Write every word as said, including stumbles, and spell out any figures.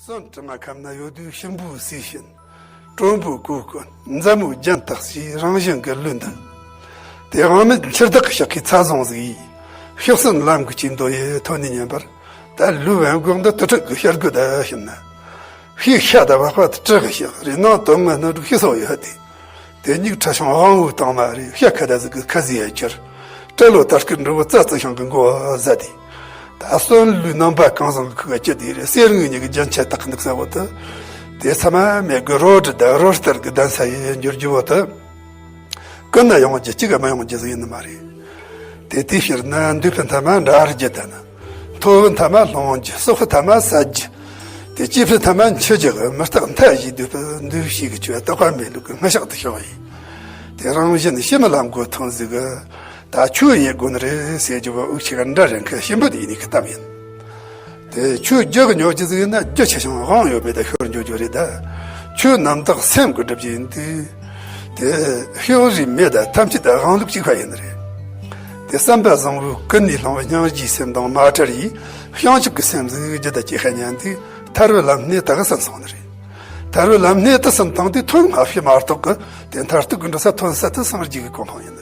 གསོན་དྲི་མ་ཁམས་ན་ཡོད་དུས་གཤིན་པོའི་ཟས་བྱིན། དྲོན་པོའི་གོས་གོན། མཛའ་མོའི་རྒྱན་དག་ཞེས་རང་བཞིན་གྱི་ལུས་འདི། དེ་དབང་མེད་འཆི་བདག་གི་ཞག་གི་ཚ་ཟུང་ཟིག་ཡིས། ཕྱག་སེན་ལམ་གྱི་ཅིག་འདོད་ཡེ་ཐོན་ནས་ཉན་པར། ད་ལུས་བན་གོག་འདི་དུར་ཁྲོད་ཀྱི་བྱ་རྒོད་ད་བྱིན་ན། ཕྱིའི་ཤ་དང་པགས་པ་དུ་དྲི་གི་ཞག་རེ་ནང་དོན་ངན་སྣོད་དྲུག་ཤི་སོགས་ཡོད་དེ། དེ་ཉིག་ཁྲ་ཤང་དབང་བོའི་དྭངས་མ་རེ་ཤ་ཁ་ད་ཟིག་གི་ཁ་ཟས་ཡ་ཁྱེར། སྤྲེལ་ལོ་དར་སྐུད་འགྲོ་བོ་རྩྭ་རྩི་ཤིང་གི་མགོ་ཟ་དེ། ད་གསོན་ལུས་རྣམ་པ་གང་བཟང་གི་ཁུག་ག་ཅི་དེ་རེ་གསེར་དངུལ་གཉིས་ཀྱི་རྒྱན་ཆ་དག་གི་འདུག་ས་བོ་དུ། དེ་ཚང་མ་མེད་གི་རོ་དྲི་ད་རོ་སྟར་གི་གདན་ས་ཡི་འགྱུར་རྒྱུ་བོ་དུ། ཀུན་ན་ཡོང་རྒྱུ་གཅིག་ག་མ་ཡོང་རྒྱུ་ཟིག་ཡིན་ནི་མ་རེད། དེ་དེའི་ཕྱིར་ན་འདོད་པའི་མཐའ་མ་འདྲ་རྒྱུ་དང་ན། ཐོབ་པའི་མཐའ་མ་ལོངས་རྒྱུ། གསོག་པའི་མཐའ་མ་ཟད་རྒྱུ། དེ་སྐྱེས་པའི་མཐའ་མ་འཆི་རྒྱུ་གི་མི་རྟག་མཐའ་བཞིའི་འདོད་པའི་འདུ་ཤེས་ཀྱི་ཆོས་རྟག་པ་མེད་ལུགས་ཀྱི་མངོན་ཤེས་དུ་ཤོག་ཡིན། དེ་རང་བཞིན་ཕྱི་མི་ལམ་གོ་ཐོན་ཟིག་གི། ད་ཆོས་ཡེད་དགོས་ནི་རེད་ཟེར་རྒྱུ་བོ་འུ་ཆེ་ག་འདྲ་རེད་མཁན་གཤིན་པོ་དེ་ཡིན་ནི་གི་གཏམ་ཡིན། དེ་ཆོས་རྒྱུ་གི་ཉོ་རྒྱུ་ཟིག་ཡིན་ན་རྒྱུ་ཆེ་ཞིང་དབང་ཡོད་མེད་དུ་ཤོར་འགྱོ་རྒྱུ་རེད་ད། ཆོས་རྣམ་དག་སེམས་ཀྱི་སྒྲུབ་བྱེད་ཡིན་དུས། དེ་ཤོག་རིས་མེད་ད་ཐམས་ཅད་དུ་དབང་ལུགས་གཅིག་པ་ཡིན་ནི་རེད། དེ་བསམ་པ་བཟང་བོའི་ཀུན་ནས་བསླངས་པའི་སྙིང་རྗེའི་སེམས་དང་མ་བྲལ་ཡིས་བྱང་ཆུབ་ཀྱི་སེམས་ཟིག་རྒྱུད་དུ་སྐྱེ་ཤ་ཉན་དུས་ཐར་བའི་ལམ་སྣེ་དག་ཟིན་སོང་ནི་རེད། ཐར་བའི་ལམ་སྣེ་དུ་ཟིན་བཏང་དུས་ཐོན་སྔ་ཕྱི་མ་གཏོགས་ཀྱི་དེ་མཐར་ཐུག་གི་འགྲོ་ས་ཐོན་ས་དུ་སངས་རྒྱས་ཀྱི་གོ་འཕང་ཡིན།